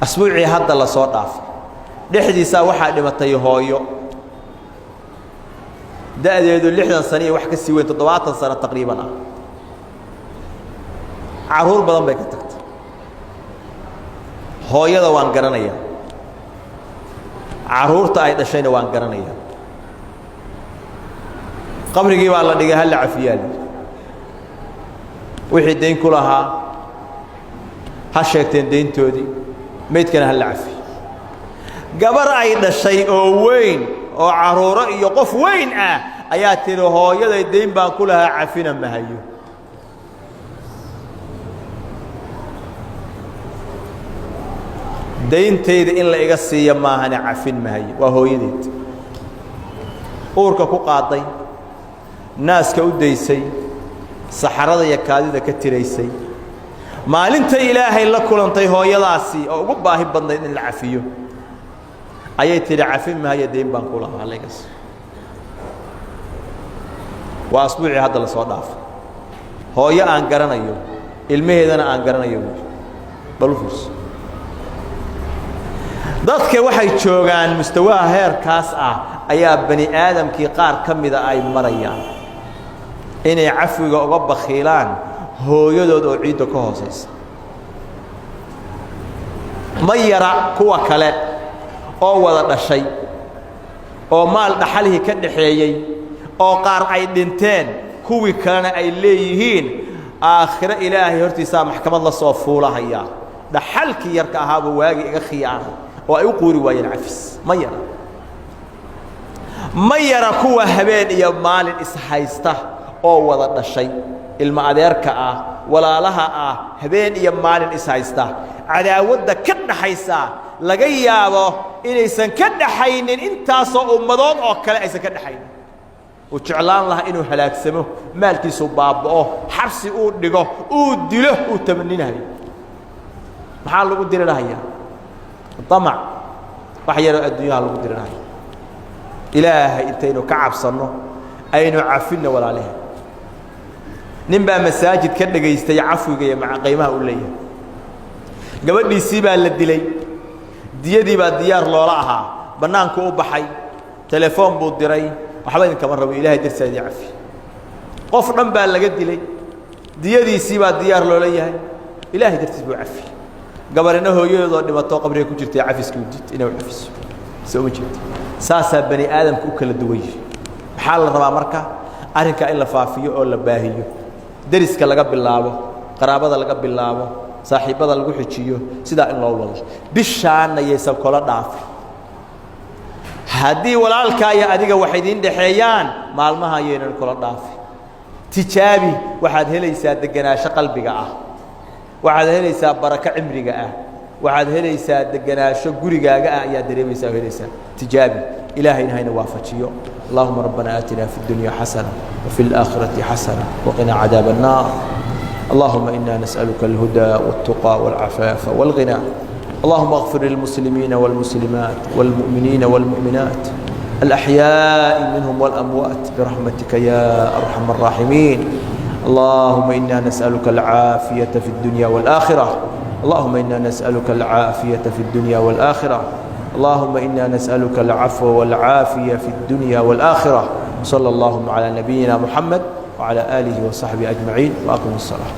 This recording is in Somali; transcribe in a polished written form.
Asbuucii hadda la soo dhaafay dhexdiisaa waxaa dhimatay hooyo da'deedu 60 sano iyo wax ka sii weyn, 70 sano taqriiban ah. Carruur badan bay ka tagtay. Hooyada waan garanayaa, carruurta ay dhashayna waan garanayaa. Qabrigii baa la dhigay, halla cafiyaali, wixii dayn ku lahaa ha sheegteen dayntoodii, maydkana ha la cafiyo. Gabar ay dhashay oo weyn oo carruuro iyo qof weyn ah ayaa tidhi, "Hooyaday dayn baan ku lahaa, cafina mahayo." Dayntayda in la iga siiyo maahane, cafin mahayo. Waa hooyadeed uurka ku qaaday, naaska u daysay, saxarada iyo kaadida ka tiraysay. Maalinta Ilaahay la kulantay hooyadaasi oo ugu baahi badnayd in la cafiyo ayay tidhi, "Cafin mahayo, dayn baan ku lahaa, layga siiyo." Waa asbuucii hadda la soo dhaafay. Hooyo aan garanayo, ilmaheedana aan garanayo. Bal u fiirso, dadka waxay joogaan mustawaha heerkaas ah ayaa bani aadamkii qaar ka mida ay marayaan inay cafwiga uga bakhiilaan hooyadood oo ciidda ka hoosaysa. Ma yara kuwa kale oo wada dhashay oo maal dhaxalihii ka dhaxeeyey oo qaar ay dhinteen, kuwii kalena ay leeyihiin, aakhiro Ilaahay hortiisaa maxkamad la soo fuulahayaa, dhaxalkii yarka ahaaba waagii iga khiyaanay, oo ay u quuri waayeen cafis. Ma yara, ma yara kuwa habeen iyo maalin ishaysta oo wada dhashay, ilmo adeerka ah, walaalaha ah, habeen iyo maalin ishaysta. Cadaawadda ka dhaxaysa laga yaabo inaysan ka dhaxaynin intaasoo ummadood oo kale aysan ka dhaxaynin. Uu jeclaan lahaa inuu halaagsamo, maalkiisu baaba'o, xabsi uu dhigo, uu dilo, uu tamaninayo. Maxaa lagu dirirhayaa? Damac wax yaroo adduunyaha lagu dirirhaya. Ilaahay intaynu ka cabsanno aynu cafinno walaalaheen. Nin baa masaajid ka dhegaystay cafwiga iyo maca qiimaha uu leeyahay. Gabadhiisii baa la dilay, diyadii baa diyaar loola ahaa. Bannaanku u baxay, telefoon buu diray, "Waxba idinkama rabo, Ilahay darsaa idin cafi." Qof dhan baa laga dilay, diyadiisii baa diyaar loola yahay, Ilaahay dartiis buu cafi. Gabarina hooyadoodoo dhimatoo qabriga ku jirtay cafiskii u diid inay u cafiso. Soo ma jeedo? Saasaa bani aadamka u kala duwan yihi. Maxaa la rabaa marka? Arrinkaa in la faafiyo oo la baahiyo, deriska laga bilaabo, qaraabada laga bilaabo, saaxiibbada lagu xijiyo, sidaa in loo wado. Bishaanna yaysan kula dhaafin. Haddii walaalkaa iyo adiga wax idiin dhexeeyaan, maalmaha yaynan kula dhaafin. Tijaabi, waxaad helaysaa degenaansho qalbiga ah, waxaad helaysaa barako cimriga ah, waxaad helaysaa degenaansho gurigaaga ah ayaad dareemaysaa oo helaysaa. Tijaabi. Ilaahayna hayna waafajiyo. اللهم ربنا آتنا في الدنيا حسنة وفي الآخرة حسنة وقنا عذاب النار. اللهم إنا نسألك الهدى والتقى والعفاف والغنى. اللهم اغفر للمسلمين والمسلمات والمؤمنين والمؤمنات الأحياء منهم والأموات برحمتك يا أرحم الراحمين. اللهم إنا نسألك العافية في الدنيا والآخرة. اللهم إنا نسألك العافية في الدنيا والآخرة. اللهم إنا نسألك العفو والعافية في الدنيا والآخرة. صلى اللهم على نبينا محمد وعلى آله وصحبه أجمعين، وأقم الصلاة.